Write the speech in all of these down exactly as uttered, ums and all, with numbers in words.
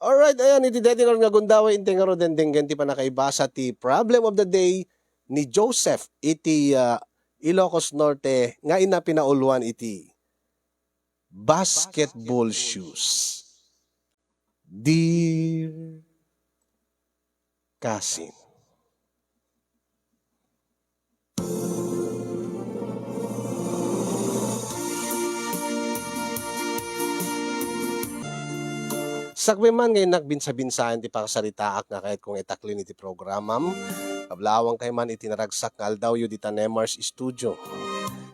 Alright, ayan, iti daytoy nga gundaway, intay ngaruden denggen ti pannakaibasa ti problem of the day ni Joseph iti, ah, Ilocos Norte nga inapinauluan iti basketball shoes. Dear Kasin. Sakbay man nga innak binsa-binsaen ti pakasaritaak nga kayatko nga itaklin iti programam, kablaawangkayo man iti naragsak nga aldawyo dita Nemars Studio.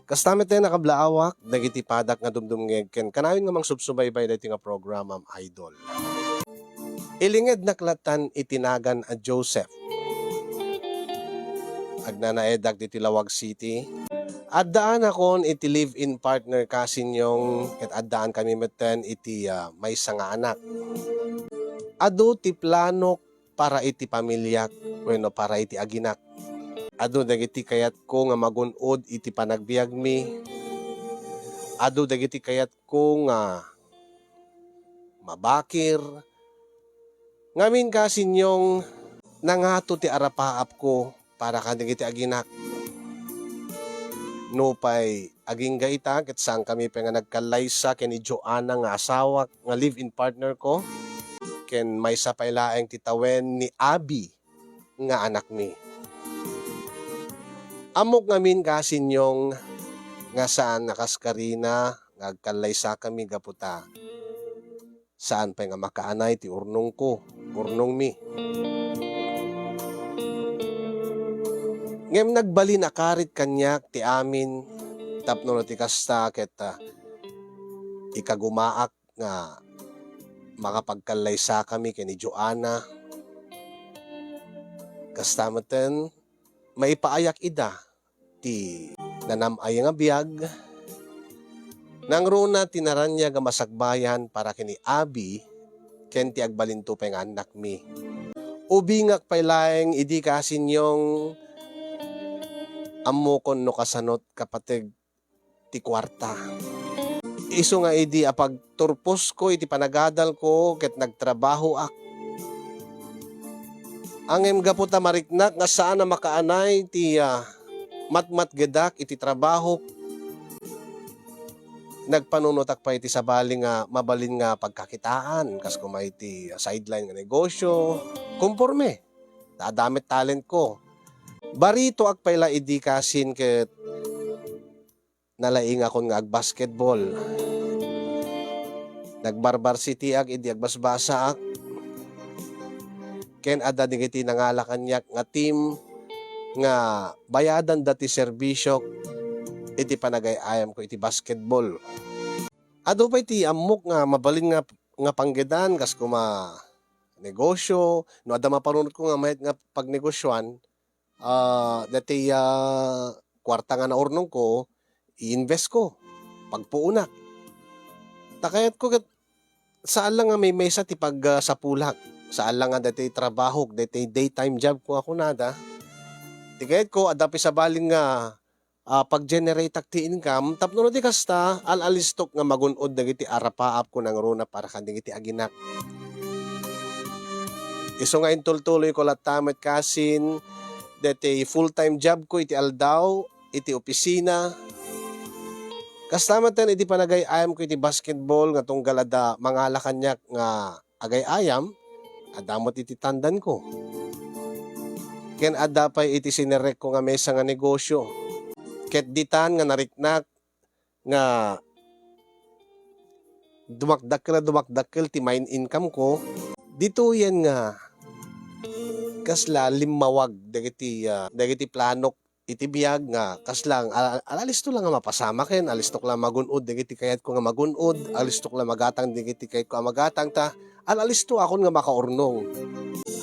Kasta met nakablaaak dagiti padak nga dumdumngeg ken kanayon nga mangsubsubaybay daytoy nga programam, Idol. Ilingednak lattan iti nagan a Joseph. Agnanaedak ditoy Laoag City. Addaanakon iti live-in partner, Kasin Yong, ket addaankami metten iti, ah, maysa nga anak. Adu ti planok para iti pamiliak wenno para iti aginak. Adu dagiti kayatko nga magun-od iti panagbiagmi. Adu dagiti kayatko nga mabakir. Ngamin, Kasin Yong, nangato ti arapaapko para kadagiti aginak. Nupay agingga ita, ket saankami pay nga nagkallaysa ken ni Joanna nga asawak nga live-in partner ko, ken maysa pay laeng ti tawen ni Abby nga anakmi. Ammok ngamin, Kasin Yong, nga saan a kas karina nga agkallaysakami gapu ta saan pay nga makaanay ti urnongko, urnongmi. Ngem nagbalin a karit kaniak ti amin tapno no ti kasta ket, ah, ikagumaak nga makapagkallaysakami ken ni Joanna. Kasta metten, maipaayak ida ti nanam-ay nga biag. Nangruna ti naraniag a masakbayan para ken ni Abby ken ti agbalinto pay nga annakmi. Ubingak pay laeng idi, Kasin Yong, ammokon no kasanot, kapateg, ti kuarta. Isu nga idi a pagturposko iti panagadalko ket nagtrabahoak. Ngem gapu ta mariknak nga saan a makaanay ti, ah, matmatgedak iti trabahok, nagpanunotak pay iti sabali nga mabalin nga pagkakitaan, kas koma iti sideline nga negosyo, konforme. Adda met talentko. Baritoak pay la idi, Kasin, ket nalaingakon nga agbasketball. Nagbarbarsitiak idi agbasbasaak. Ken adda dagiti nangala kaniak nga team nga bayadanda ti serbisiok iti panagay-ayamko iti basketball. Adu pay ti ammok nga mabalin nga, nga panggedan, kas koma negosyo, no adda mapanunotko nga mayat nga pagnegosioan, ah, daytoy, ah, kuarta nga naurnongko, i-invest ko, pagpuonak. Ta kayatko ket saan la nga maymaysa ti pagsapulak. Saan la nga daytoy trabahok, daytoy daytime job ko a kunada. Ti kayatko, adda pay sabali nga, ah, pag-generateak ti income, tapno no di kasta, al-alistok nga magun-od dagiti arapaapko nangruna para kadagiti aginak. Isu nga intultuloyko latta met, Kasin, daytoy full-time job ko iti aldaw, iti opisina. Kasta met idi panagay-ayamko iti basketball nga tunggal adda mangala kaniak nga agay-ayam, adda met iti tandanko. Ken adda pay iti sinerekko nga maysa nga negosyo. Ket ditan nga nariknak nga dumakdakkel a dumakdakkel ti main income ko, ditoyen nga kasla limmawag dagiti, ah, dagiti planok iti biag nga kasla, al-, al-, alisto la nga mapasamaken, alistok la magun-od dagiti kayatko nga magun-od, alistok la magatang dagiti kayatko a magatang, ta al-alistoakon nga makaurnong.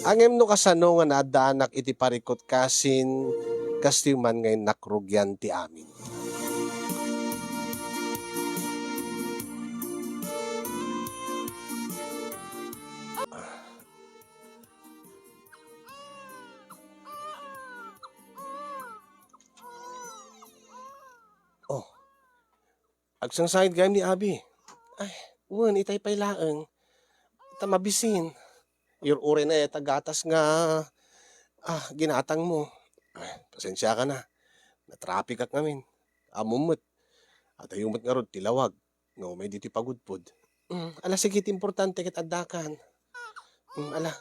Ngem no kasano nga naaddaanak iti parikut, Kasin, kastoy man nga innak rugian ti amin. Oh, agsangsangi gayam ni Abi. Ay, wen, itay pay laeng. ta mabisin. Ur-uray na ita gatas nga, ah, ginatangmo. Ay, pasensiaka na. Natrapikak ngamin. Ammom met. Adayo met ngarud ti lawag nga umay ditoy pagudpod. Mm, ala, sige, ti importante ket addakan. Mm, ala,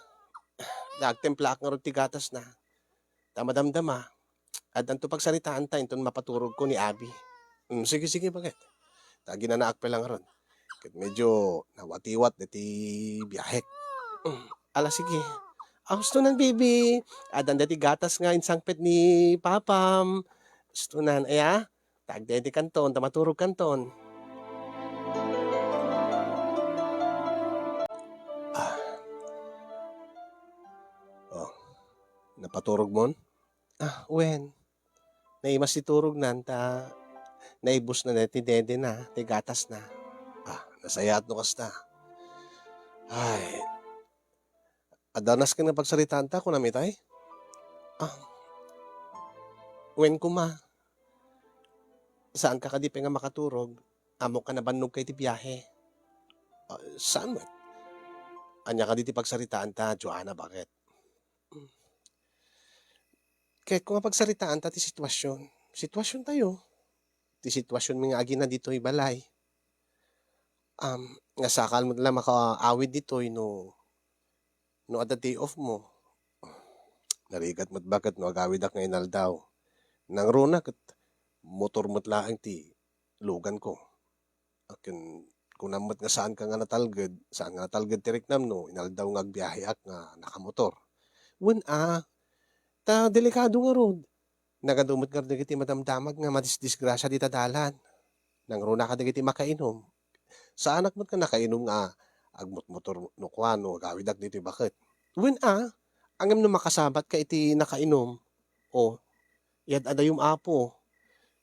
agtemplaak ngarud ti gatasna. Ta madamdama, addanto pagsaritaanta inton mapaturogko ni Abi. Mm, sige, sige, baket. Ta aginanaak pay la ngarud. Ket medyo nawatiwat deti biahek. Mm, ala, sige. Ah, husto nan, baby. Addan deti gatas nga insangpet ni papam. Husto nan, aya? Ta agdedikanton, ta maturogkanton. Ah. Oh, napaturogmon? Ah, wen. Naimas ti turognan ta naibusna deti dedena, ti gatasna. Ah, nasayaat no kasta. Ay, adda nasken nga pagsaritaanta, kunam itay? Ah, wen koma. Saanka kadi pay nga makaturog? Ammok a nabannogka iti biahe. Ah, saan met? Ania kadi ti pagsaritaanta, Joanna, baket? Kayatko nga pagsaritaanta ti sitwasion. Sitwasiontayo. Ti sitwasionmi nga agina ditoy balay. Um, nga sakal met la makaawid ditoy no, no adda day off mo. Narigat met baket no agawidak nga inaldaw. Nangruna ket motor met laeng ti luganko. Ken kunam met nga saanka nga natalged, saan nga natalged ti riknam no inaldaw nga agbiaheak nga nakamotor. Wen a, ta delikado ngarud. Nagadu met ngarud dagiti madamdamag nga madisdisgrasia dita dalan. Nangruna kadagiti makainom. Saanak met nga nakainom nga agmotmotor no kuan no agawidak ditoy baket. Wen a, ngem no makasabatka iti nakainom, o, iyad-adayom, Apo,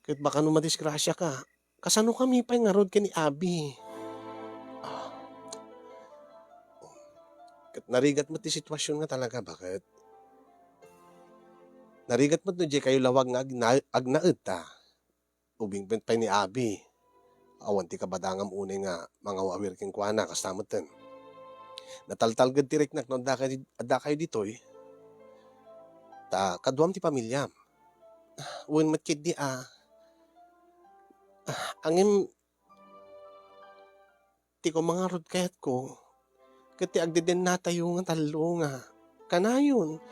ket baka no madisgrasiaka, kasanokami pay ngarud ken ni Abi? Ah. Ket narigat met ti sitwasion nga talaga, baket? Narigat met no diay kayo lawag nga agna-, agnaed ta. Ubing met pay ni Abi. Awan ti kabadangam unay nga mangawawir kenkuana, kasta metten. Nataltalged ti riknak no adda kay-, adda kayo ditoy. Ta kaduam ti pamiliam. Wen met ketdi a. Ngem ti koma ngarud kayatko, ket ti agdedennatayo nga tallo nga kanayon.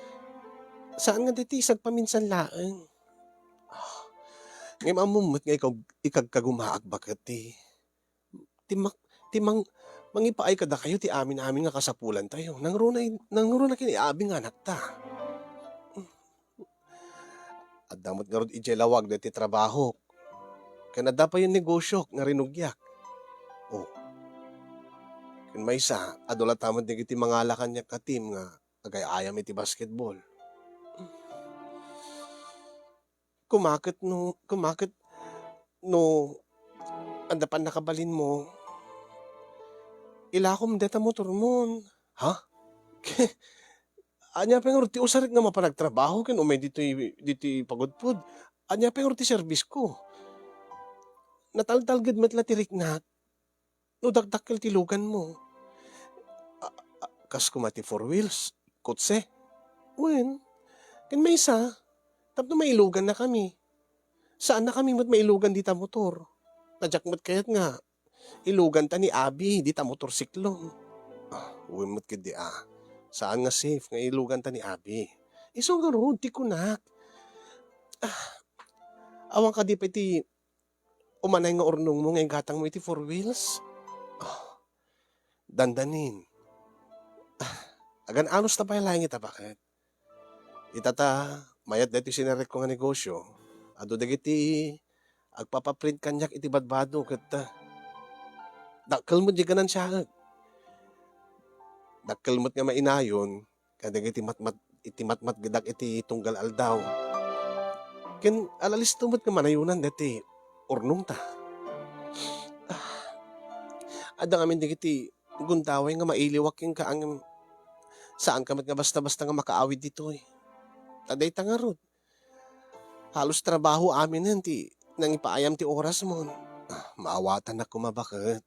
Saan nga daytoy sagpaminsan laeng. Ah, ngem ammom met nga ikaw, ikagkagumaak baket ti, ti mak-, ti mang-, mangipaay kadakayo ti amin-amin nga kasapulantayo. Nangruna, nangruna ken ni Abi nga anakta. Adda met ngarud idiay lawag daytoy trabahok. Ken adda payen negosiok nga rinugiak. Oh. Ken maysa, adu latta met dagiti mangala kaniak a team nga agay-ayam iti basketball. Kumaket no, kumaket no, adda pannakabalinmo, ilakom deta motormon. Ha? Ania pay ngarud ti usarek nga mapan agtrabaho ken umay ditoy, ditoy pagudpod? Ania pay ngarud ti serbisko? Nataltalged met la ti riknak no dakdakkel ti luganmo. A, a, kas koma ti four wheels, kotse. Wen, ken maysa, tapno mailugannakami. Saannakami met mailugan dita motor. Diak met kayat nga iluganta ni Abi dita motorsiklom. Ah, wen met ketdi a. Saan nga safe nga iluganta ni Abi. Isu ngarud ti kunak. Ah, awan kadi pay ti umanay nga urnongmo nga igatangmo iti four wheels? Ah, dandanin. Ah, agan-anos ta pay laeng ita, baket? Ita ta, mayat daytoy sinarekko nga negosio, adu dagiti agpapaprint kaniak iti badbado ket, ah, dakkel met diay ganansiaek. Dakkel met nga mainayon kadagiti matmat-, iti matmatgedak iti tunggal aldaw. Ken alalisto met nga manayonan daytoy urnongta. Ah, adda ngamin dagiti gundaway nga mailiwak kenka, ngem saanka met nga basta-basta nga makaawid ditoy. Ta dayta ngarud, halos trabaho aminen ti nangipaayam ti orasmon. Ah, maawatannak koma, baket.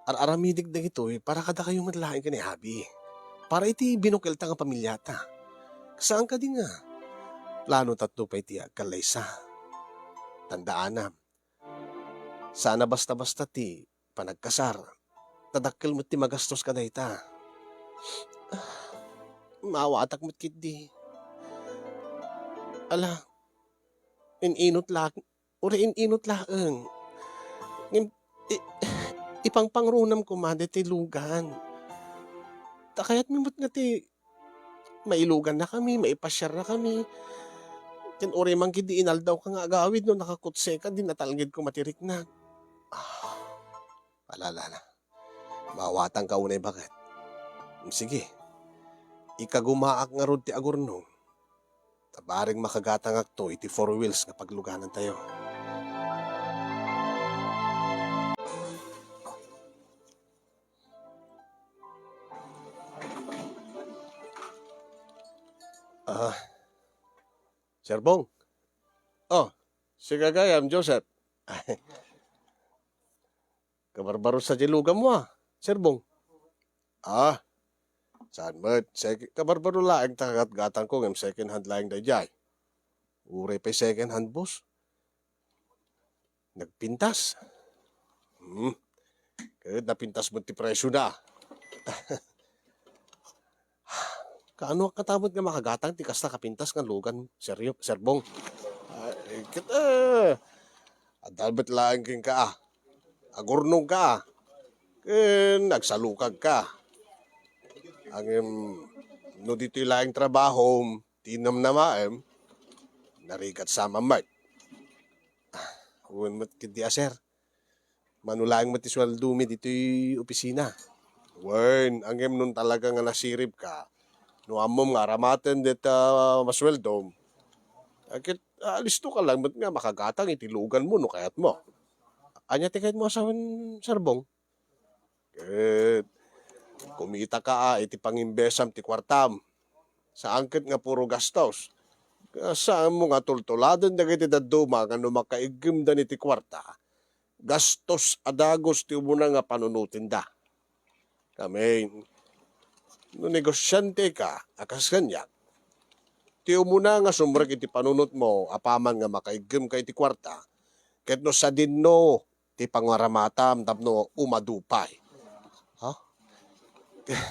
ar-aramidek dagitoy para kadakayo met laeng ken ni Abby. Para iti binukelta nga pamilyata. Saan kadi nga plano tatto pay ti agkallaysa? Tandaanam, saan a basta-basta ti panagkasar. Ta dakkel met ti magastos kadayta. Maawatak met ketdi. Ala, in-inot la-, uray in-inot laeng. Ngem, i-, ipangpangrunam koma daytoy lugan. Ta kayatmi met nga ti mailugannakami, maipasiarnakami. Ken uray man ketdi inaldawka nga agawid no nakakutseka, di natalged koma ti riknak. Ah, ala, ala, ala. Maawatanka unay baket. Sige, ikagumaak ngarud ti agurnong. Ta bareng makagatangakto iti four wheels nga pagluganantayo. Ah, Sir Bong. Oh, si gagayam, Joseph. Kabarbaro sa di luganmo, ah, Sir Bong. Ah, saan met? Sek-, kabarbaro laeng ta gatgatangko ngem second hand laeng daydiay. Uray pay second hand, boss. Nagpintas. Hmm. Ket napintas met ti presyo na. Kaano katamet nga makagatang ti kasta kapintas nga lugan, Sir Yo-, Sir Bong? Ay, ket, eh, adda met laeng kenka, ah. Agurnongka, ah. Ken agsalukagka. Ngem, no ditoy laeng trabahom, ti namnamaem, narigat sa mammet. Ah, wen met ketdi a, sir. Mano laeng met ti sueldomi ditoy opisina. Wen, ngem no talaga nga nasiribka, no ammom nga aramaten deta masueldom, a ket, ah, listoka lang met nga makagatang iti luganmo no kayatmo. Ania ti kayatmo a sawen, Sir Bong? Ket kumitaka a iti pangimbesam ti kuartam. Saan ket nga puro gastos. Saanmo nga tultuladen dagiti dadduma nga no makaiggimda iti kuarta, gastos a dagus ti umuna nga panunotenda. Kami, no negosianteka a kas kaniak, ti umuna nga sumrek iti panunotmo apaman nga makaiggimka iti kuarta, ket no sadinno ti pangaramatam tapno umadu pay. Ha?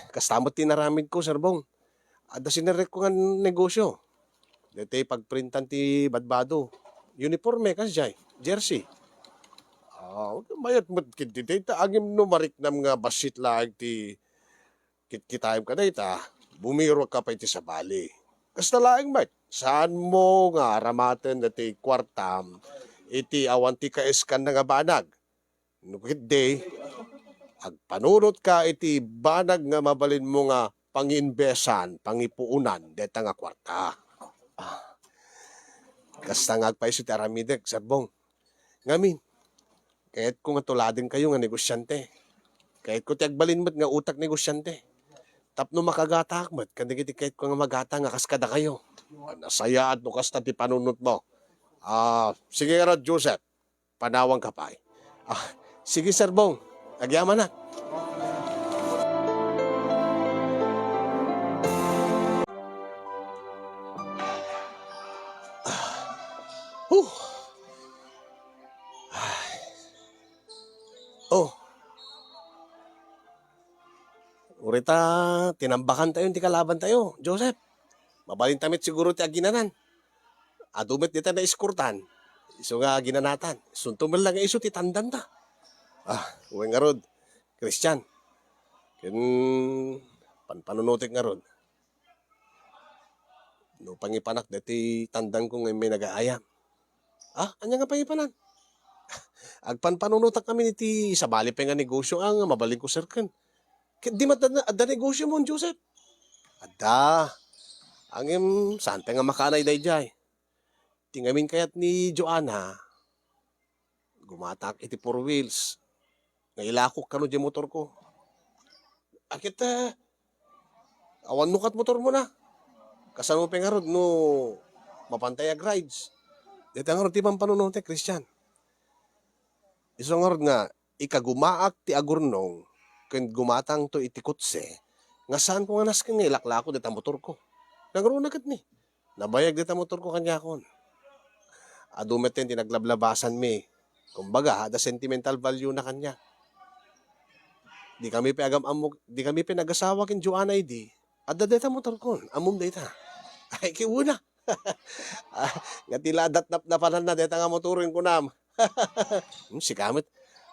Kasta met ti inaramidko, Sir Bong. Adda sinerrekko nga negosio. Daytoy pagprintan ti badbado. Uniforme, kasdiay. Jersey. Ah, mayat met ketdi dayta, ngem no mariknam nga bassit laeng ti kitkitaem kadayta, bumiruakka pay iti sabali. Kasta laeng met, saanmo nga aramaten daytoy kuartam iti awan ti kaiskanna nga banag. No ketdi, agpanunotka iti banag nga mabalinmo nga pangiinbesan, pangipuonan dayta nga kuarta. Ah, kasta nga agpayso ti aramidek, Sir Bong. Ngamin, kayatko nga tuladenkayo nga negosiante. Kayatko ti agbalin met nga utak negosiante. Tapno makagataak met kadagiti kayatko nga magatang a kas kadakayo. Nasayaat no kasta ti panunotmo. Ah, sige ngarud, Joseph. Panawanka pay. Ah, sige, Sir Bong. Agyamanak. Ah. Huh. Ay. Oh. Uray ta tinambakantayo ti kalabantayo, Joseph. Mabalinta met siguro ti aginanan. Adu met dita naiskurtan. Isu nga aginanatan. Isunto met la nga isu ti tandanta. Ah, wen ngarud, Christian. Ken panpanunotek ngarud. No pangipanak daytoy tandangko nga immay nagaayam. Ah, ania nga pangipanan? Agpanpanunotak ngamin iti sabali pay nga negosio, ah, nga mabalinko serken. Ket di met adda, adda negosio mo, Joseph? Adda. Ngem, saan pay nga makaanay daydiay? Ti ngamin kayat ni Joanna, gumataak iti four wheels nga ilakok kano diay motorko. Aket, eh, awan nukat motormo na. Kasano pay ngarud no mapantay ag-rides? Dayta ngarud ti panpanunotek, Christian. Isu ngarud nga, ikagumaak ti agurnong ken gumatangto iti kotse, nga saanko nga nasken nga ilaklako dayta motorko. Nangruna ket ni, nabayag dayta motorko kaniakon. Adu metten ti naglablabasanmi. Kumbaga, adda sentimental value na kaniak. Di kami pay agam-ammo, di kami pay nagasawa ken Joanna idi. Adda dayta motorkon, ammom dayta. Ay, kiuna. Ah, nga ti la adda napnapananna dayta nga motoren kunam. Hmm, sika met.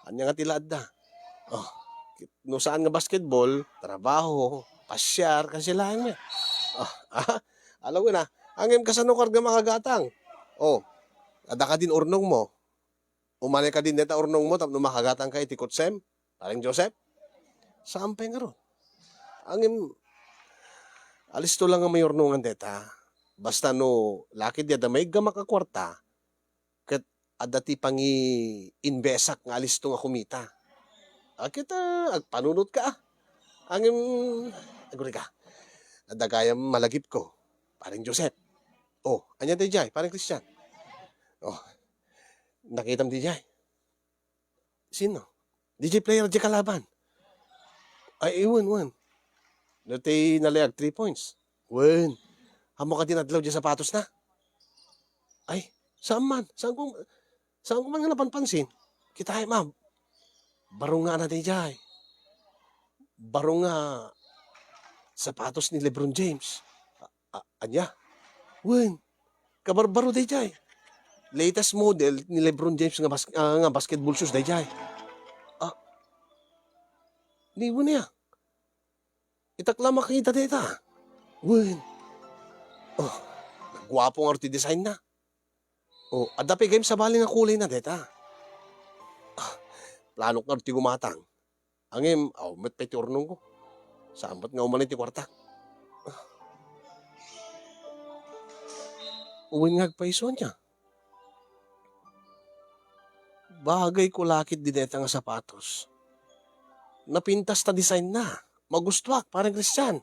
Ania nga ti la adda? Oh, no saan nga basketball, trabaho, pasiar, kasi laeng met. Oh, ah, alawen a. Ngem kasano ka nga makagatang? Oh, adda kadin urnongmo. Umanay kadin dayta urnongmo tapno makagatangka iti kotsem, Pareng Joseph? Saan pay ngarud. Ngem, alisto lang nga mayurnongan dayta. Basta no, lakit di adda maiggamak a kuarta, ket adda ti pangi-investak nga alisto nga kumita. A, ket, ah, agpanunotka, ah. Ngem, agurayka. Adda gayam malagipko, Pareng Joseph. Oh, ania daydiay, Pareng Christian? Oh, nakitam daydiay? Sino? Daydiay player diay kalaban? Ay, wen, wen. Daytoy nalayag three points. Wen. Ammok a dinadlaw diay sapatosna? Ay, saan man. Saanko, saanko man nga napanpansin. Kitaem a. Baro nga ana daydiay. Baro nga sapatos ni LeBron James. A-, ania? Wen, kabarbaro daydiay. Latest model ni LeBron James nga bas-, ah, nga basketball shoes daydiay. Ah, ni, wen aya. Itak la makita dayta. Wen. Oh, guapo ngarud ti design na. Oh, adda pay gayam sabali nga kulay na dayta. Ah, planok ngarud ti gumatang. Ngem, aw met pay ti urnongko. Saan met nga umanay ti kuarta. Wen nga agpayso ania. Bagayko lakit di dayta nga sapatos. Napintas ta design na. Magustuak, Pareng Christian.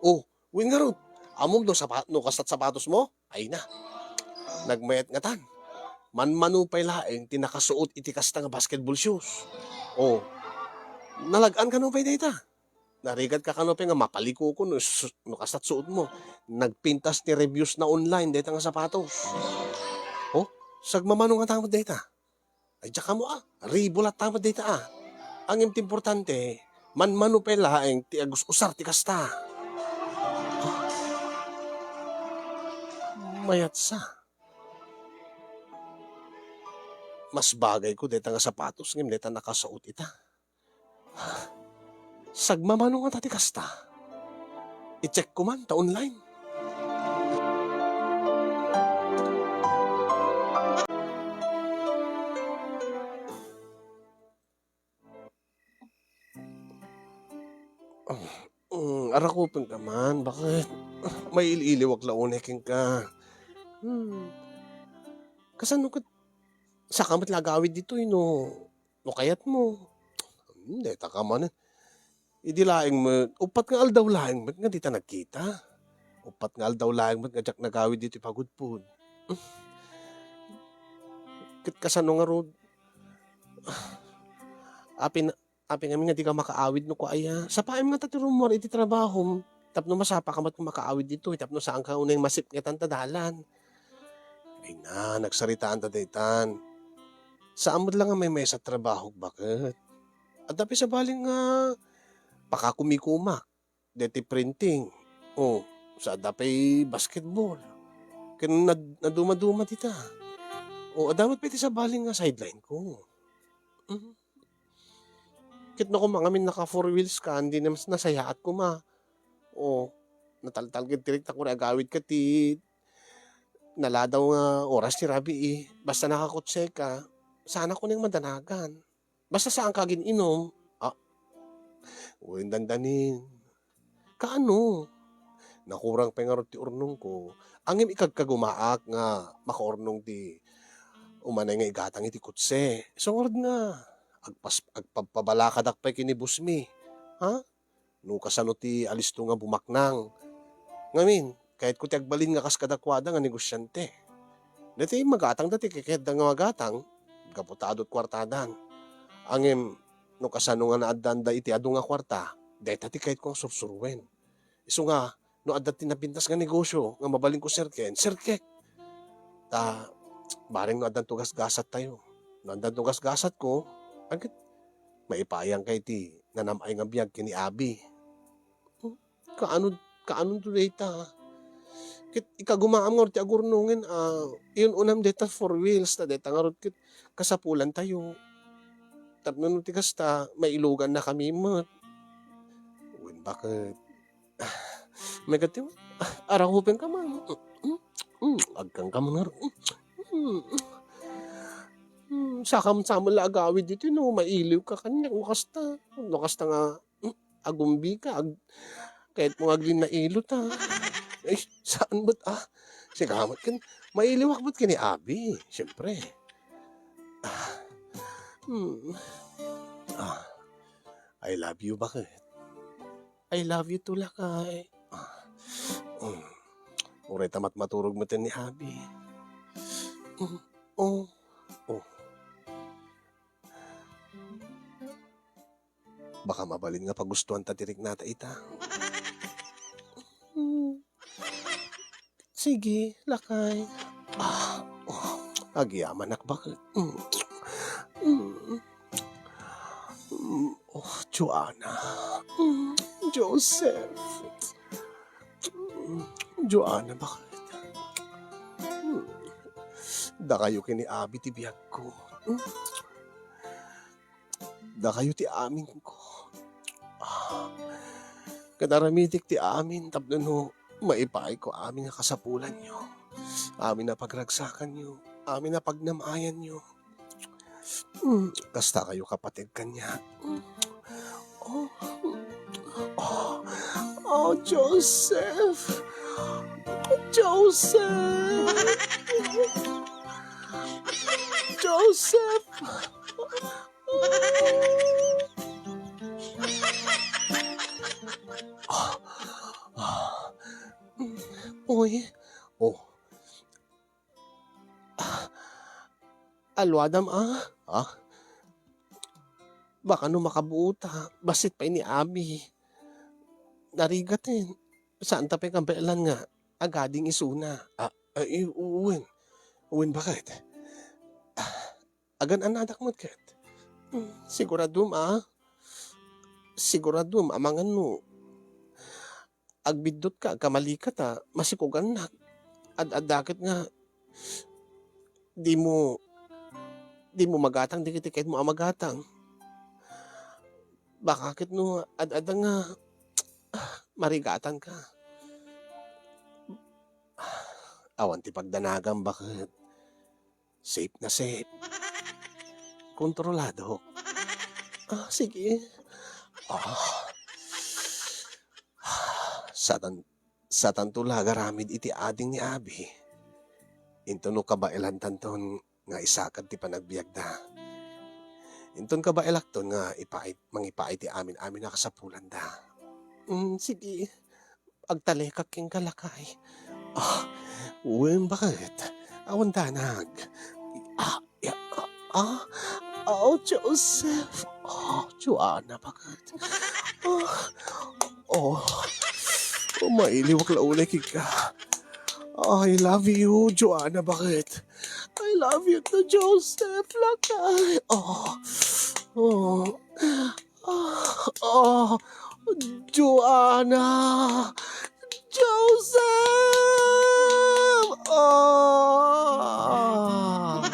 Oh, wen ngarud. Ammom no sapa-, no kastat sapatosmo? Ay na. Nagmayat ngatan. Manmano pay laeng ti nakasuot iti kasta nga basketball shoes. Oh. Nalag-an kano pay dayta? Narigatka kano pay nga mapalikoko no su-, no kastat suotmo? Nagpintas ti reviews na online dayta nga sapatos. Oh, sagmamano ngata met dayta? Ay, diak ammo a. Ribo latta met dayta a. Ngem ti importante, manmano pay laeng ti agus-usar ti kasta. Mayat sa. Mas bagayko dayta nga sapatos ngem dayta nakasuot ita. Sagmamano ngata ti kasta? I-check ko man ta online. Mm, arakupenka man, baket? Mail-iliwak la unay kenka. Hmm. Kasano ket saka met la agawid ditoy no, no kayatmo? Hmm, dayta ka man. Idi laeng met, uppat nga aldaw laeng met nga dita nagkita. Uppat nga aldaw laeng met nga diak nagawid ditoy pagudpod. Ket kasano ngarud? Apin, apin ngamin nga dika makaawid no kua aya. Sapaem ngata ti rummuar iti trabahom tapno masapaka met nga makaawid ditoy tapno saanka unay masipngetan ta dalan. Ay na, nagsaritaan ta daytan. Saan met la nga maymaysa ti trabahok, baket? Adda pay sabali nga pakakumikumak. Deti printing. O, sa adda pay basketball. Ken nad-, naduma-duma dita. O, adda met pay ti sabali nga sideline ko. Mhm. Ket no koma ngamin naka four wheels ka, andi na mas nasayaat koma. O, nataltalged ti rekta ko, agawid ka ti naladaw nga oras ti rabii. Basta nakakotse ka, saan ka unay madanagan. Basta saan ka agin-inom. Ah, wen, dandanin. Kaano? Nakurang pay ngarud ti urnongko. Ngem ikagkagumaak nga makaurnong ti umanay nga igatang iti kotse. Isu ngarud nga agpas-, agpabpabaladak pay ken ni bossmi. Ha? No kasano ti alisto nga bumaknang. Ngamin, kayatko ti agbalin nga kas kadakuada nga negosiante. Daytoy magatangda ti kayatda nga magatang, gapu ta adu ti kuartadan. Ngem no kasano nga naaddaanda iti adu nga kuarta, dayta ti kayatko nga sursuroen. Isu nga, no adda ti napintas nga negosio nga mabalinko serken, serkek. Ta, bareng no addanto gasgasattayo. No addanto gasgasatko, agid, maipaayangka iti nanam-ay nga biag ken ni Abi. Hmm, kaano, kaano to dayta? Ket ikagumaam ngarud ti agurnongen, a, iun-unam dayta four wheels, ta dayta ngarud ket kasapulantayo. Tapno no ti kasta, mailugannakami met. Wen, baket? May kati, ah, arahupenka man. Mm, mm, agkanka man ngarud. Mm, mm. Mm, sakam-, saman la agawid ditoy no mailiwka kaniak, no kasta. No kasta nga, mm, agumbika, ag-, kayatmo nga aglinnailo ta. Ay, saan met, ah? Sika met ken, mailiwak met ken ni Abi, siyempre. Ah, hmm. Ah, I love you, baket? I love you too, lakay. Ah, hmm. Uray ta matmaturog met ni Abi. Hmm. Oh. Oh. Baka mabalin nga pagustuanta ti riknata ita. Hmm. Sige, lakay. Ah, oh, agyamanak, baket? Mm. Mm. Mm. Oh, Joanna. Mm. Joseph. Mm. Joanna, baket? Mm. Dakayo ken ni Abi ti biagko. Mm. Dakayo ti aminko. Ah, ket aramitek ti amin tapno no maipaayko amin nga kasapulanyo, amin a pagragsakanyo, amin a pagnam-ayanyo. Hmm, kasta kayo kapateg kaniak. Hmm. Oh. Oh. Oh, Joseph. Joseph. Joseph. Ah, ah. Uy. Oh. Ah. Aluadam, ah. Ah. Baka no makabuo ta, bassit pay ni Abi. Narigaten. Saanta pay kabaelan nga agading isuna. Ah, ay, wen. Wen, baket? Ah, agan-anadak met ket. Hmm, siguradom, ah. Siguradom, amangan no agbiddutka, agkamalika ta masikugannak. Ad-adda ket nga dimo, dimo magatang dagiti kayatmo a magatang. Baka ket no ad-adda nga marigatanka. Awan ti pagdanagam, baket? Safe na safe. Kontrolado. Ah, sige. Ah. Satan, satanto la agaramid iti ading ni Abi. Inton no kabaelantanton nga isakad ti panagbiagda. Inton kabaelakton nga ipaay-, mangipaay ti amin-amin a kasapulanda. Mm, sige. Agtalekak kenka, lakay. Ah, wen, baket? Awan danag. Ah, ya, ah, ah, oh, Joseph. Oh, Joanna, baket? Ah, oh, oh, mailiwak la unay kenka. I love you, Joanna, baket? I love you too, Joseph, lakay. Oh, oh. Ah, ah, Joanna! Joseph! Ah! Ah.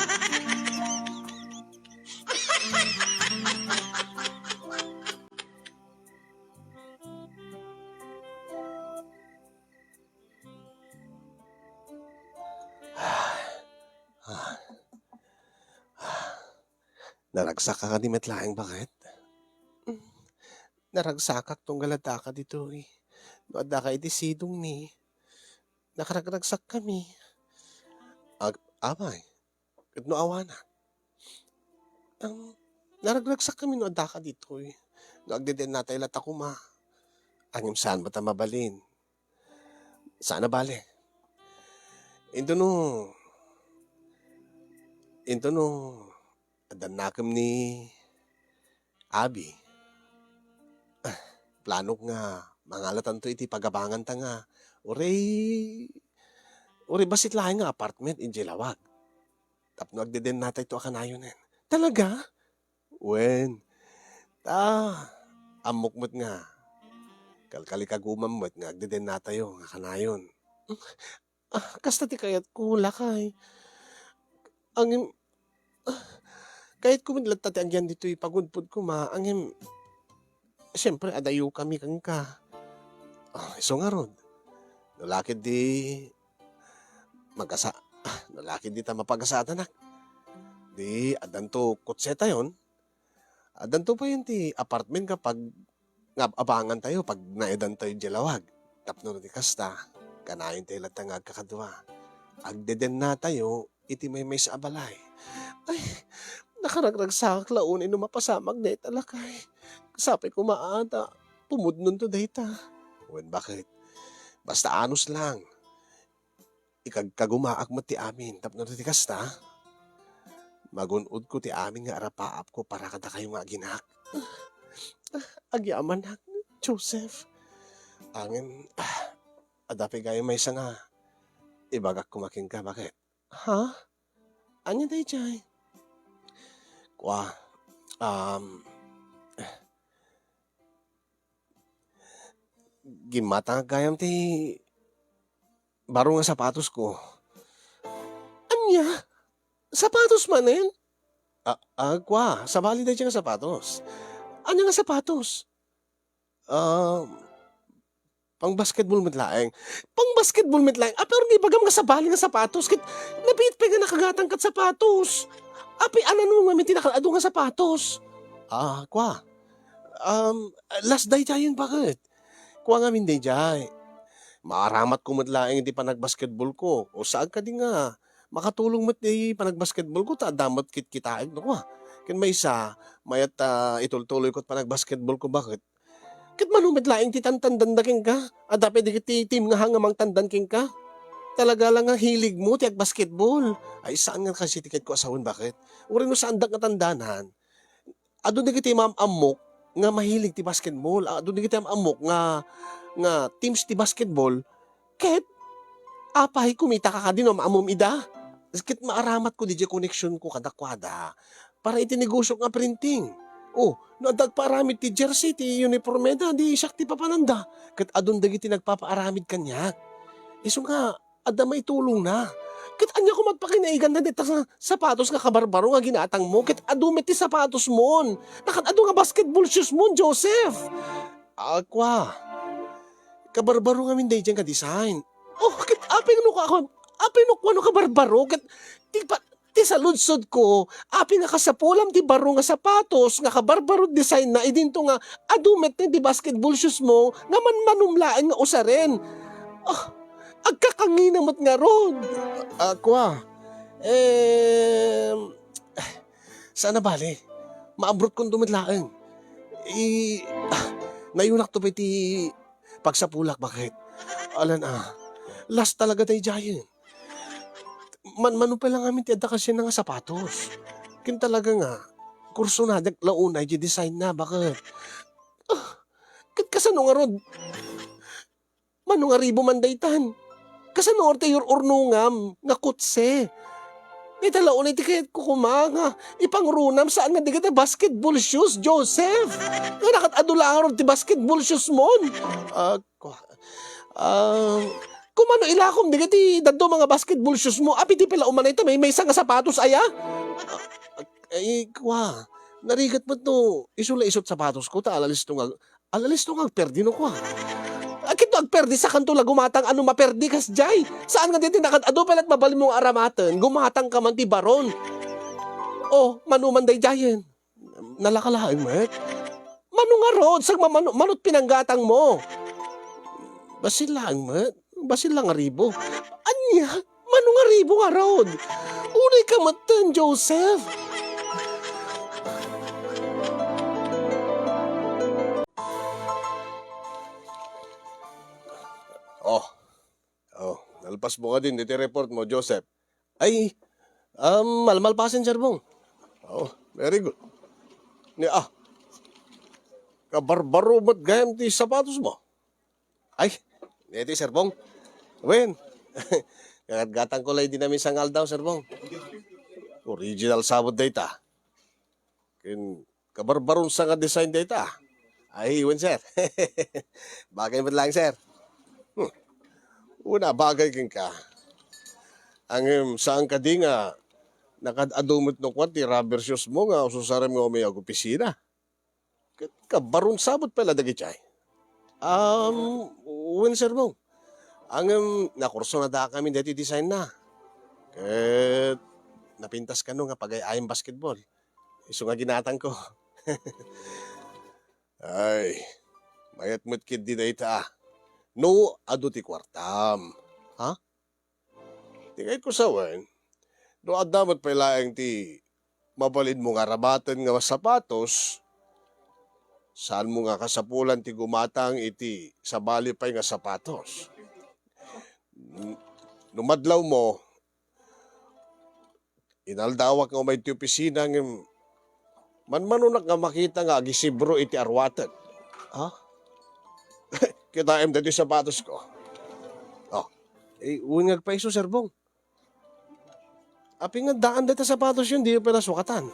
Ah. Naragsakka kadi met laeng, baket? Mm. Naragsakak tunggal addaka ditoy. No addaka iti sidongmi, nakaragragsakkami. Ag-, apay, ket no awanak? Am, naragragsakkami no addaka ditoy. No agdedennatay latta koma. Ngem saan met a mabalin. Saan a bale. Intono, intono, addannakem ni, Abi, ah, planok nga mangalatanto iti pagabanganta nga uray, uray bassit laeng nga apartment idiay lawag. Tapno agdedennatayto a kanayonen. Talaga? Wen. Ta, ammok met nga kalkalikagumam met nga agdedennatayo nga kanayon. Ah, kasta ti kayatko, lakay. Ngem, ah, kayatko met latta ti agyan ditoy pagudpod koma, ngem, siempre, adayokami kenka. Ah, isu ngarud, no la ketdi magasa-, ah, no la ketdi ta mapagasaatanak, di addanto kotsetayon, addanto payen ti apartment nga pag-, nga ab-abangantayo pag naedantayo idiay lawag. Tapno no di kasta, kanayontayo latta nga agkakadua. Agdedennatayo iti maymaysa a balay. Ay, nakaragragsakak la unay no mapasamak dayta, lakay. Sapay koma a ta pumudnonto dayta. Wen, baket? Basta anus lang. Ikagkagumaak met ti amin, tapno ti kasta, magun-odko ti amin nga arapaapko para kadakayo nga aginak. Agyamanak, Joseph. Ngem, ah, adda pay gayam maysa nga ibagak koma kenka, baket? Ha? Ania daydiay? Kua, um, gimmatangak gayam ti baro nga sapatosko. Ania? Sapatos manen? Ah, ah, kua, sabali daydiay nga sapatos. Ania nga sapatos? Ah, pang-basketball met laeng. Pang-basketball met laeng. Apay nga ibagam nga sabali nga sapatos? Ket nabiit pay nga nakagatang ket sapatos. Apay a nano ngamin ti nakaad-adu nga sapatos? Ah, kua. Um, last daydiayen, baket? Kua ngamin daydiay. Maaramatko met laeng iti panagbasketballko. O saan kadi nga makatulong met ti panagbasketballko ta adda met kitkitaek no kua. Ken maysa, mayat ta itultuloyko ti panagbasketballko, baket? Ket mano met laeng ti tantandanda kenka? Adda pay dagiti team nga hang nga mangtandan kenka? Talaga la nga hiligmo ti agbasketball. Ay, saan nga kasi ti kayatko a sawen, baket? Uray no saandak nga tandanan, adu dagiti maam-ammok nga mahilig ti basketball. Adu dagiti am-ammok nga, nga teams ti basketball. Ket apay, kumitaka kadi no am-ammom ida? Ket maaramatko diay koneksionko kadakuada para iti negosiok nga printing. O, no adda agpaaramid ti jersey, ti uniformeda, di siak ti papananda. Ket adun dagiti nagpapaaramid kaniak. Isu nga, adda maitulongna. Ket ania koma ti pakinaiganda dayta sa-, sapatos nga kabarbaro nga ginatangmo? Ket adu met ti sapatosmon. Nakaad-adu nga basketball shoesmon, Joseph. Ah, kua. Kabarbaro ngamin daydiay nga design. Oh, ket apay no kua-, apay no kuano kabarbaro? Ket ti pa-, ti saludsodko, apay nga kasapulam ti baro nga sapatos nga kabarbaro designna idinto nga adu met ti basketball shoesmo nga manmanom laeng nga usaren? Ah, agkakangina met ngarud. Ah, kua. Em, saan a bale. Maabrotkon met laeng. I-, ah, nayunakto pay ti pagsapulak, baket? Alan a, last talaga daydiayen. Man-, mano pay la ngamin ti adda kasian nga sapatos? Ken talaga nga, kursunada la unay ti designna, baket? Ah, ket kasano ngarud? Mano nga ribo man daytan? Kasano ti ur-urnongam nga kotse? Dayta la unay ti kayatko koma nga ipangrunam, saan nga dagiti basketball shoes, Joseph. Nga nakaad-adu la ngarud ti basketball shoesmon. Ah, kua-, ah, kumano ilakom dagiti dadduma nga basketball shoesmo? Apay di pay la umanay ta maymaysa nga sapatos aya? Ay, kua, narigat met no isu la isu ti sapatosko ta alalisto nga, alalisto nga agperdi no kua. Ay, ket no agperdi, sakanto la gumatang a no maperdi kasdiay. Saan nga dayta nakaad-adu pay la ti mabalinmo nga aramaten, gumatangka man ti baron. Oh, mano man daydiayen? Nalaka laeng met. Mano ngarud, saan nga mano, mano ti pinanggatangmo? Bassit laeng met. Bassit la nga ribo. Ania? Mano nga ribo ngarud? Unayka metten, Joseph. Oh. Oh, nalpasmo kadin ditoy reportmo, Joseph. Ay, um, malmalpasen, Sir Bong. Oh, very good. Ni, ah, Kabarbaro met gayam ti sapatos mo. Ay, daytoy, Sir Bong. Wen, gatgatangko la idi naminsan nga aldaw, Sir Bong. Original sabot dayta. Ken kabarbaron sa nga design dayta. Ay, wen, sir. Bagay met laeng, sir. Hmm. Una, bagay kenka. Ngem, saan kadi nga nakaad-adu met no kua ti rubber shoes mo nga ususarem nga umay ag-opisina? Ket kabarron sabot pay la dagiti ay. Um, wen, Sir Bong. Ngem, nakursunadakami daytoy design na. Ket napintas kano nga pagay-ayam basketball. Isu nga ginatangko. Ay, mayat met ketdi dayta. No adu ti kuartam. Ha? Ti kayatko sawen, no adda met pay laeng ti mabalinmo nga aramaten nga sapatos, saanmo nga kasapulan ti gumatang iti sabali pay nga sapatos. N-, no madlawmo, inaldawak nga umay ti opisina ngem manmanonak nga makita nga agisibro iti aruaten. Ha? Kitaem daytoy sapatosko. Oh. Eh, wen nga agpaiso, Sir Bong. Apay nga daan dayta sapatosyo, diyo pay la sukatan?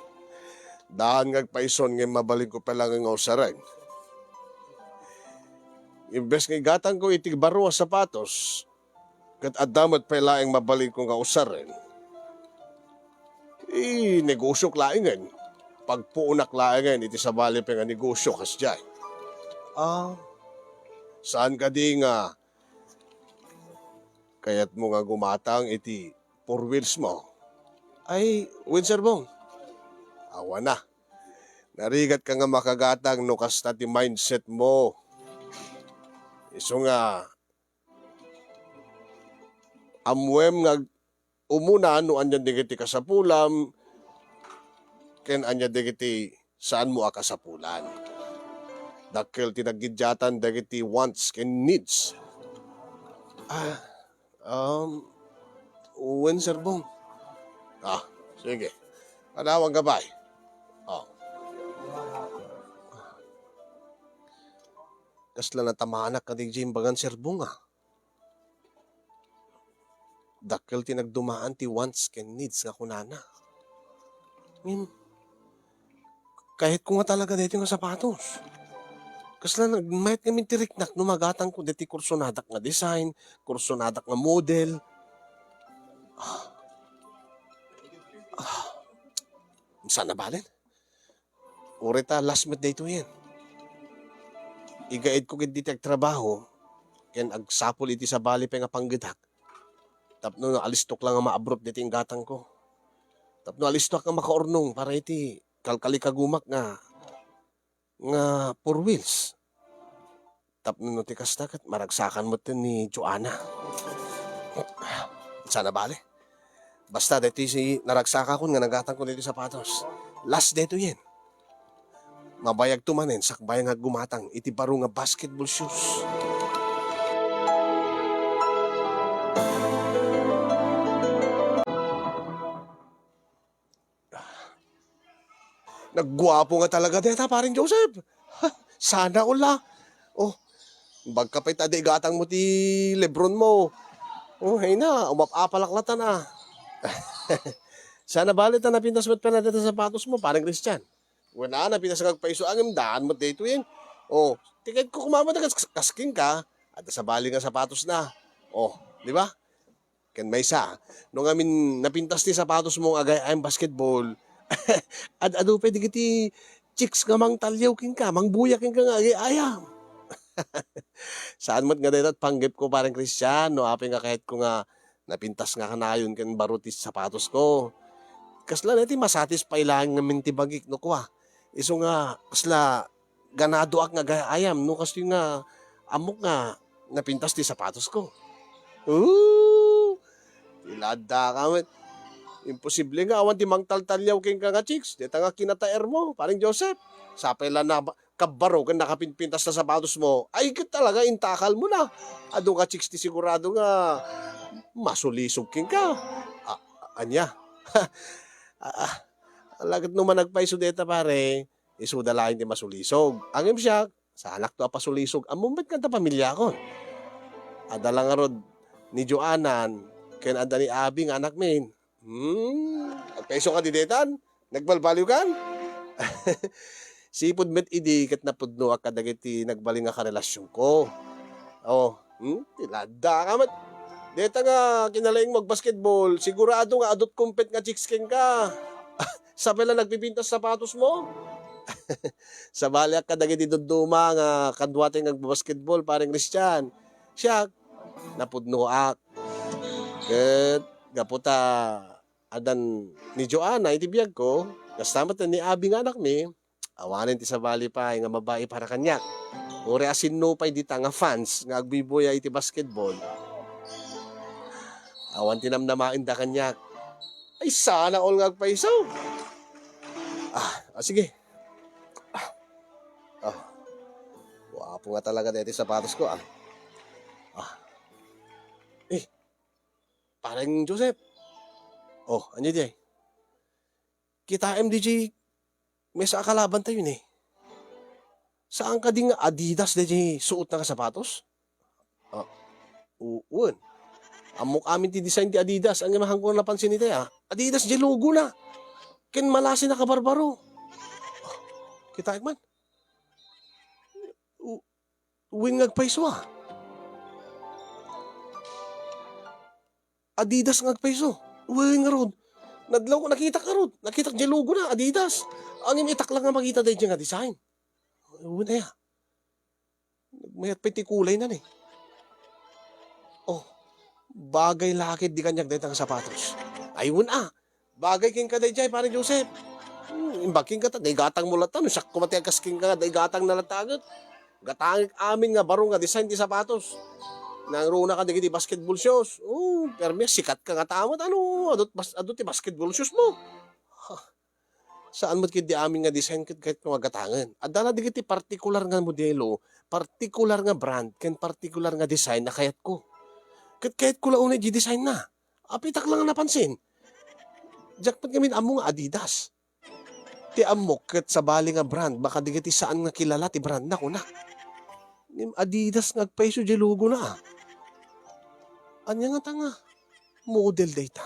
Daan nga agpaison ngem mabalinko pay laeng nga usaren. Imbes nga igatangko iti baro a sapatos, ket adda met pay laeng mabalinko nga usaren, inegosiok laengen. Pagpuonak laengen iti sabali pay nga negosio kasdiay. Ah, saan kadi nga kayatmo nga gumatang iti four wheels mo? Ay, wen, Sir Bong. Awan a. Narigatka nga makagatang no kasta ti mindset mo. Isu nga, ammoem nga ag-, umuna no ania dagiti kasapulam ken ania dagiti saanmo a kasapulan. Dakkel ti naggiddiatan dagiti wants ken needs. Ah, um, wen, Sir Bong. Ah, sige. Panawanka pay. Oh. Kasla natamanak kadi diay imbagan, Sir Bong, ah. Dakkel ti nagdumaan ti wants ken needs nga kunana. Ngem, kayatko nga talaga daytoy nga sapatos. Kasla nagmayat ngamin ti riknak no magatangko daytoy kursunadak nga design, kursunadak nga model. Ah. Ah. Saan a balen? Uray ta last met daytoyen. Igaedko ketdi ti agtrabaho ken agsapul iti sabali pay nga panggedak tapno alistok la nga maabrot daytoy inggatangko. Tapno alistok nga makaurnong para iti kalkalikagumak nga, nga four wheels. Tapno no ti kasta, ket maragsakan met ni Joanna. Saan a bale. Basta, daytoy si naragsakakon nga nagatangko daytoy sapatos. Last daytoyen. Mabayagto manen, sakbay nga aggumatang iti baro nga basketball shoes. Nagguapo nga talaga dayta, Pareng Joseph. Ha, sana all, ah. Oh, bagka pay ta di igatang mo ti Lebron mo. Oh, hay na, umap-apalak latan, ah. Sana bale ta napintas met pay la dayta sapatos mo, Pareng Christian. Wen a, napintas nga agpaiso, ngem daan met daytoyen. Oh, ti kayatko koma met kas-, kas kenka, adda sabali nga sapatos na. Oh, di ba? Ken maysa, no ngamin napintas ti sapatos mo nga agay-ayam basketball, ad-adu pay dagiti chicks nga mangtaliaw kenka, mangbuya kenka nga agay-ayam. Saan met nga dayta ti panggepko, Pareng Christian, no apay nga kayatko nga napintas nga kanayon ken baro ti sapatosko. Kasla dayta ti masatisfy laeng ngamin ti bagik no kua. Isu nga kasla ganadoak nga agay-ayam no kastoy nga ammok nga napintas ti sapatosko. Ooh! Ti laddaka met. Imposible nga awan ti mangtaltaliaw kenka nga chicks. Dayta nga kinataermo, Pareng Joseph. Sapay la na ba-, kabbaro ken nakapinpintas ta sapatos mo. Ay, ket talaga intakal mo na. Adu nga chicks ti sigurado nga masulisog kenka. A-, ania? Ah, ah. Ala ket no managpaiso dayta, pare, isuda laeng ti masulisog. Ngem siak, Saanakto a pasulisog. Ammom met nga adda pamiliakon. Adda la ngarud ni Joanna ken adda ni Abby nga anakmin. Hmm, agpayso kadi detan? Nagbalbaliwkan? Sipud met idi ket napudnoak kadagiti nagbalin nga karelasionko. Oh, hmm, ti ladda ka met. Deta nga kinalaing mo agbasketball, sigurado nga adut kumpet nga chicks kenka. Sa pay la nagpipintas sapatos mo? Sabaliak kadagiti dudduma nga kaduatay nga agbabasketball, Pareng Christian. Siak, napudnoak. Ket gapu ta addan ni Joanna iti biagko, kasta met ni Abby nga anakmi, awanen ti sabali pay nga mabai para kaniak. Uray a sinno pay dita nga fans nga agbibuya iti basketball, awan ti namnamaenda kaniak. Ay, sana all nga agpayso. Ah, ah, sige. Ah, ah. Guapo nga talaga deti sapatos ko, ah. Ah. Eh, Pareng Joseph. Oh, ania diay? Kitaem diay mesa a kalaban tayo ni. Saan kadi nga Adidas diay suot na nga sapatos? Ah, u-, wen. Ammok amin ti design ti Adidas. Ang imahan ko napansin iti, ah. Adidas diay logo na. Ken malasi na kabarbaro. Ah, kitaek man. U-, Wen nga agpayso, ah. Adidas nga agpayso. Wen ngarud. Nadlaw ko, nakitak ngarud. Nakitak diay logo na, Adidas. Ngem itak lang nga makita daydiay nga design. Wen aya. Nagmayat pay ti kulay na ni. Oh, bagay la ket di kaniak dayta nga sapatos. Ay, wen a. Bagay kenka daydiay, Pare Joseph. Hmm, imbag kenka ta, daygatang mo latta, no siak koma ti agkas kenka, daygatang na latta agek. Gatangek amin nga baro nga design ti sapatos. Nangruna ka dagiti basketball shoes. Oh, permi, sikat ka nga tamat, ano, adut, bas-, adut ti basketball shoes mo. Ha, saan met ket di amin nga design ket kayat ko nga gatangen. Adda la dagiti partikular nga modelo, partikular nga brand, ken partikular nga design a kayatko. Ket kayatko la unay di design na. Apitak lang nga napansin. Diak met ngamin ammo nga Adidas. Ti ammok ket sabali nga brand, baka dagiti saan nga kilala ti brand na, kunak. Ngem Adidas nga agpayso diay logo na, ah. Ania ngata nga model dayta?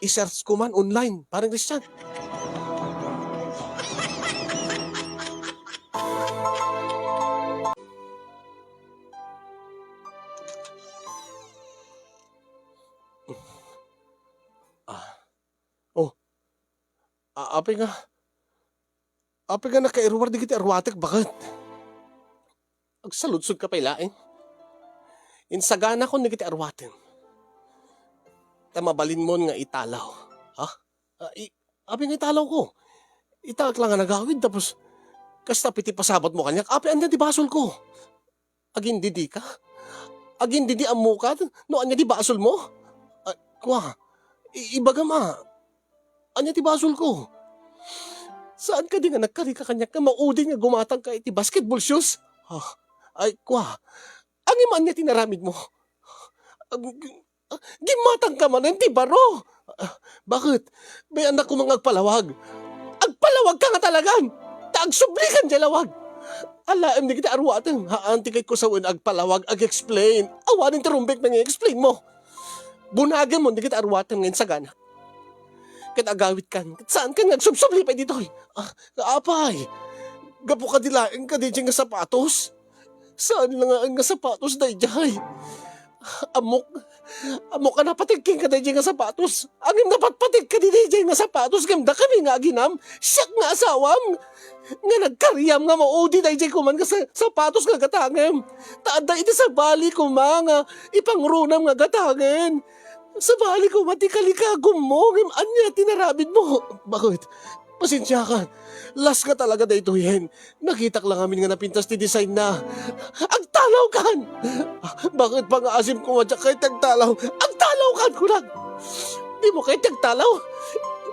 I-search ko man online, Pareng Christian. Ah. Oh. A-, apay nga, apay nga nakairuar dagiti aruatek, baket? Agsaludsod ka pay laeng. Insaganakon dagiti aruatem. Ta mabalinmon nga italaw. Ha? Ah, i-, apay nga italaw ko? Itaak lang nga nagawid, tapos kasta piti pasabat mo kaniak, apay ania ti basol ko? Agindidi ka? Agindidi ammo ka no ania ti basol mo? Ah, kua, i-, ibagam a. Ania ti basol ko? Saan kadi nga nagkari ka kaniak nga maudi nga gumatang ka iti basketball shoes? Ah, ay, kua. Ngem ania ti naramid mo? Ag-, Gimmatang ka manen ti baro. Ah, baket? Bayannak koma nga agpalawag. Agpalawag ka nga talagan! Ta agsublikan diay lawag. Alaem dagiti aruatem, haan ti kayatko sawen agpalawag, ag-explain. Awanen ti rumbek nga i-explain mo. Bunagem mon dagiti aruatem nga insaganak. Ket agawidkan, ket saankan nga agsubsubli pay ditoy. Ah, apay, gapu kadi laeng kadi nga sapatos? Saan la nga, nga sapatos daydiay? Ammok, ammok a napateg kenka daydiay nga sapatos. Ngem napatpateg kadi daydiay nga sapatos ngem dakami nga aginam, siak nga asawam, nga nagkariam nga maudi daydiay koma nga sa-, sapatos nga gatangem. Ta adda iti sabali koma nga ipangrunam nga gatangen. Sabali koma ti kalikagummo, ngem ania ti naramidmo? Baket? Pasensiakan. Las nga talaga daytoyen. Nakitak la ngamin nga napintas ti design na. Agtalawkan! Baket pangaasim koma diak kayat ti agtalaw? Agtalawkan, kunak! Dimo kayat ti agtalaw?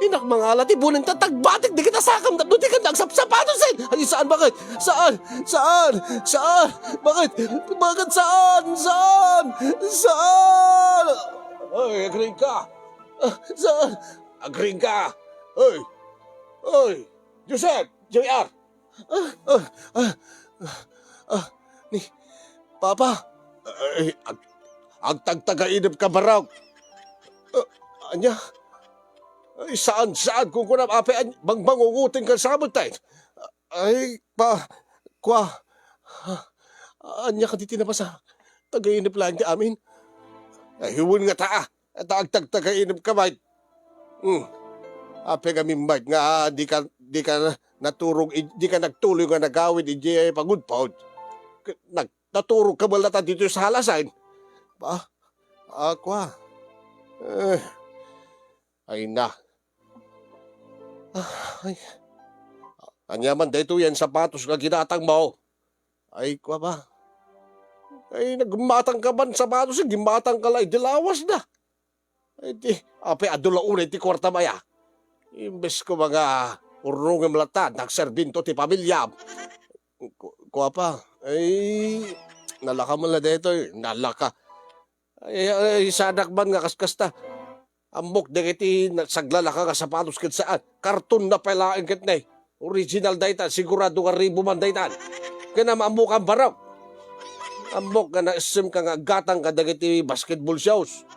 Innak mangala ti buneng ta tagbatek dagita sakam tapno dikanda agsapsapatos, eh! Ay, saan, baket? Saan? Saan? Saan? Baket? Baket saan? Saan? Saan? Ay, agriing ka! Ah, saan? Agriing ka! Oy! Oy! Joseph! J R! Ah, ah, ah. Ah, ni, Papa! Ay, ag-, agtagtagainepka, Barok! Ah, ania? Ay, saan, saan, kunkunam, apay, an-, bangbangungotenka sa amin tayo. Ay, pa, kwa, ania kadi ti nabasa? Tagainep laeng ti amin. Ay, wen ngata, ah. Ta agtagtagainepka met. Hmm. Apay ngamin met nga dika, dika naturog id-, dika nagtuloy nga nagawid idiay pagudpod? K-, nag-, naturogka met latta ditoy sa halasen? Ba? Akua. Eh. Ay na. Ah, ay. Ania man daytoy a sapatos nga ginatangmo? Ay, kua ba? Ay, nagmatangka man sapatos, ginmatangka la idi lawasda. Ay, di, apay, adu la unay ti kuartam aya. Imbes ko nga urnongem latta, nagserbinto ti pamiliam. Ku-, kua pa, ay, nalaka man la daytoy, nalaka. Ay, ay, sanak man nga kas-, kasta. Ammok dagiti na-, saglalaka nga sapatos ket saan. Karton na pay laeng ket ne. Original dayta, sigurado nga ribo man dayta. Ken am-, ammok a barok. Ammok nga naissemka nga aggatang kadagiti basketball shoes.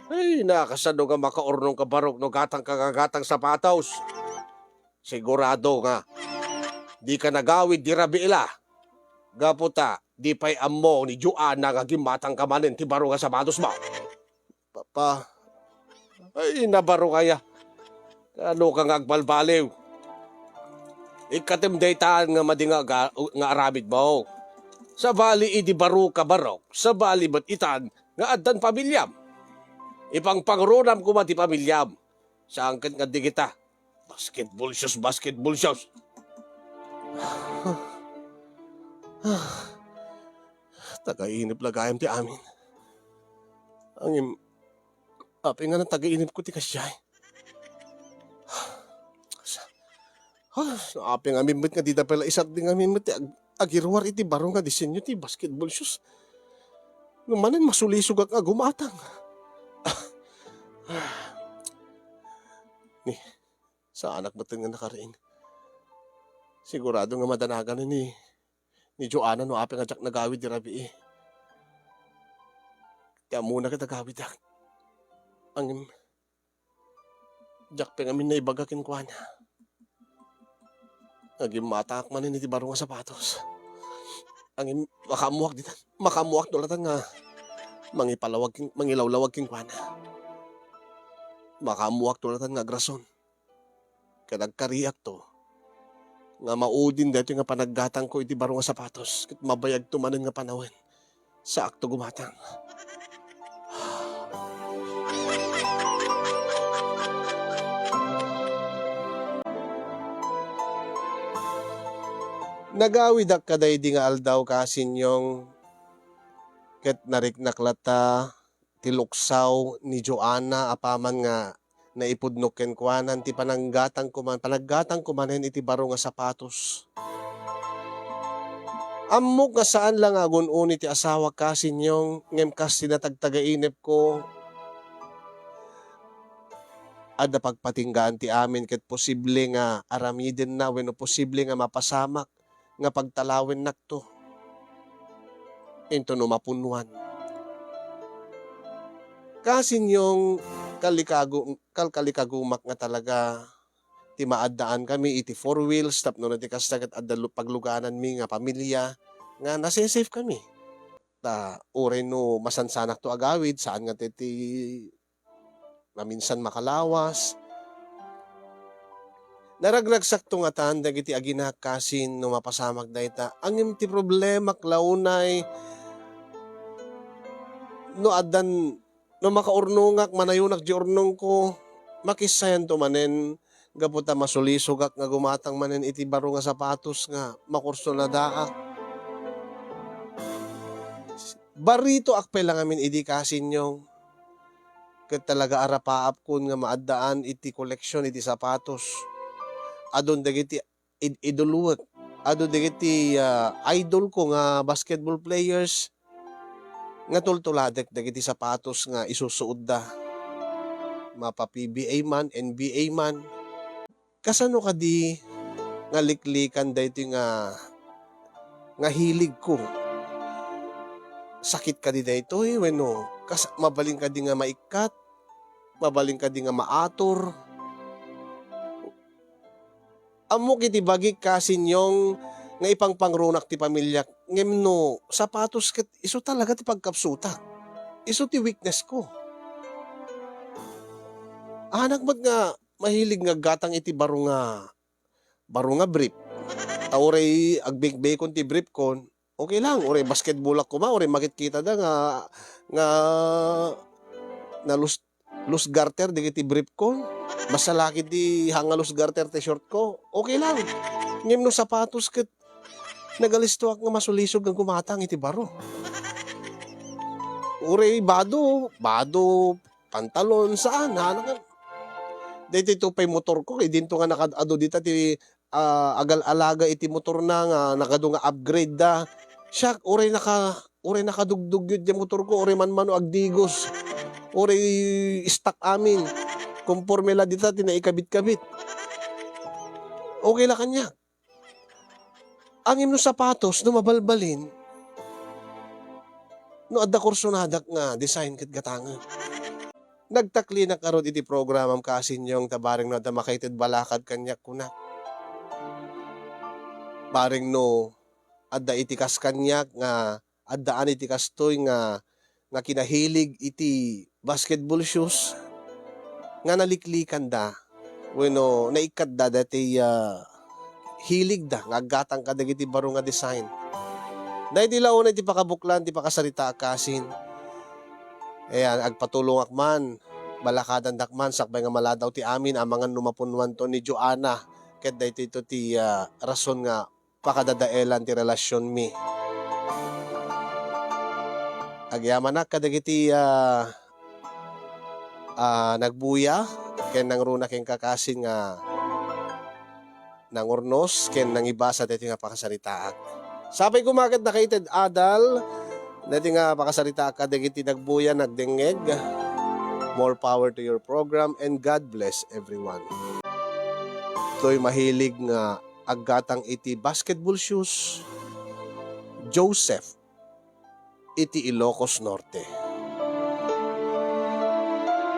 Ay, nakasano nga makaurnongka barok no gatangka nga gatang sapatos. Sigurado nga dika nagawid di rabii la. Gapu ta, di pay ammo ni Joanna nga gimmatangka manen ti baro nga sapatos mo. Papa, ay, nabaro kaya. Kano ka nga agbalbaliw? Ikkatem daytan nga madi nga aga-, nga aramid mo. Sabali idi baro ka barok, sabali met itan nga addan pamiliam. Ipangpangrunam koma ti pamiliam. Saan ket nga di kita. Basketball shoes, basketball shoes. Tagainep la gayam ti amin. Ngem, apay nga nagtagainepko ti kasiay? Sa-, ah, apay ngamin met nga dida pay la isardeng ngamin met ti ag-, agiruar iti baro nga disenyo ti basketball shoes? No manen masulisogak nga gumatang. Ni, saanak metten nga nakariing. Sigurado nga madanagan ni, ni Joanna no apay nga diak nagawid di rabii. Ti ammona ket agawidak. Ngem, diak pay ngamin naibaga kenkuana. Nga gimmatangak manen iti baro nga sapatos. Ngem, makaammoak ditan. Makaammoak no latan nga mangipalawag ken-, mangilawlawag kenkuana. Makaammoak no latan nga agrason. Ket agkariakto nga maudin daytoy nga panaggatangko iti baro nga sapatos ket mabayagto manen nga panawen. Saakto gumatang. Nagawidak kadaydi nga aldaw, Kasinyong, ket nariknak latta ti luksaw ni Joanna apaman nga naipudnok kenkuana ti pananggatangko man, panaggatangko manen iti baro nga sapatos. Ammok nga saan la nga agun-uni ti asawak, Kasinyong, ngem kas ti natagtagainepko, adda pagpatinggaan ti amin ket posible nga aramidenna wenno posible nga mapasamak nga pagtalawennakto. Intono mapunnuan. Kasinyong kalikagu-, kalkalikagumak nga talaga ti maaddaanmi iti four wheels tapno no ti kasta ket adda lu-, paglugananmi nga pamilya nga nasesafekami. Ta uray no masansanakto agawid, saan nga ti, ti maminsan makalawas. Naragragsakto ngatan dagiti aginak, Kasin, no mapasamak dayta. Ngem ti problemak la unay no addan, no makaurnongak, manayonak di urnongko, makissayanto manen gapu ta masulisogak nga gumatang manen iti baro nga sapatos nga makursunadaak. Baritoak pay la ngamin idi, Kasinyong. Ket talaga a rapaapkon nga maaddaan iti koleksion iti sapatos. Adun dagiti id-, idolwek. Adu dagiti, ah, idolko nga basketball players nga tultuladek dagiti sapatos nga isusuodda. Mapa P B A man, N B A man. Kasano kadi nga liklikan daytoy nga nga hiligko. Sakit kadi daytoy wenno kas-, mabalin kadi nga maikkat? Mabalin kadi nga maator? Ammok iti bagik, Kasin Yong, nga ipangpangrunak ti pamiliak, ngem no sapatos ket isu talaga ti pagkapsutak. Isu ti weakness ko. Anak met nga mahilig nga aggatang iti baro nga, baro nga brief. Ta uray agbekbekon ti briefkon, okay lang. Uray basketballak koma, uray makitkitada nga, nga nalus-, loose garter dagiti briefkon. Basta la ketdi hanga loose garter ti shortko, okay lang. Ngem no sapatos ket nagalistoak nga masulisog nga gumatang iti baro. Uray bado, bado, pantalon, saan, haan nga. Daytoy to pay motorko, idinto nga nakaad-adu dita ti, ah, agal-alaga iti motorna nga nagadu nga upgrade da. Siak, uray naka-, uray nakadugdugyot ti motorko, uray manmano agdigos, uray stuck amin. Konporme la dita ti naikabit-kabit. Okay la kaniak. Ngem no sapatos, no mabalbalin, no adda kursonadak nga design ket gatangen. Nagtaklinak ngarud iti programam, Kasin Yong, ta bareng no adda makaited balakad kaniak, kunak. Bareng no adda iti kas kaniak nga addaan iti kastoy nga, nga kinahilig iti basketball shoes nga naliklikanda wenno naikkatda daytoy, ah, hiligda nga aggatang kadagiti baro nga design. Daytoy la unay ti pakabuklan ti pakasaritaak, Kasin. Ayan, agpatulongak man, balakadandak man, sakbay nga maladaw ti amin, amangan no mapunnuanto ni Joanna. Ket daytoy to ti, ah, rason nga pakadadaelan ti relasionmi. Agyamanak kadagiti, ah, ah, nagbuya ken nangruna kenka, Kasin, nga nangurnos ken nangibasa daytoy nga pakasaritaak. Sapay koma ket nakaited adal daytoy nga pakasaritaak kadagiti nagbuya, nagdengngeg. More power to your program and God bless everyone. Toy mahilig nga aggatang iti basketball shoes, Joseph, iti Ilocos Norte.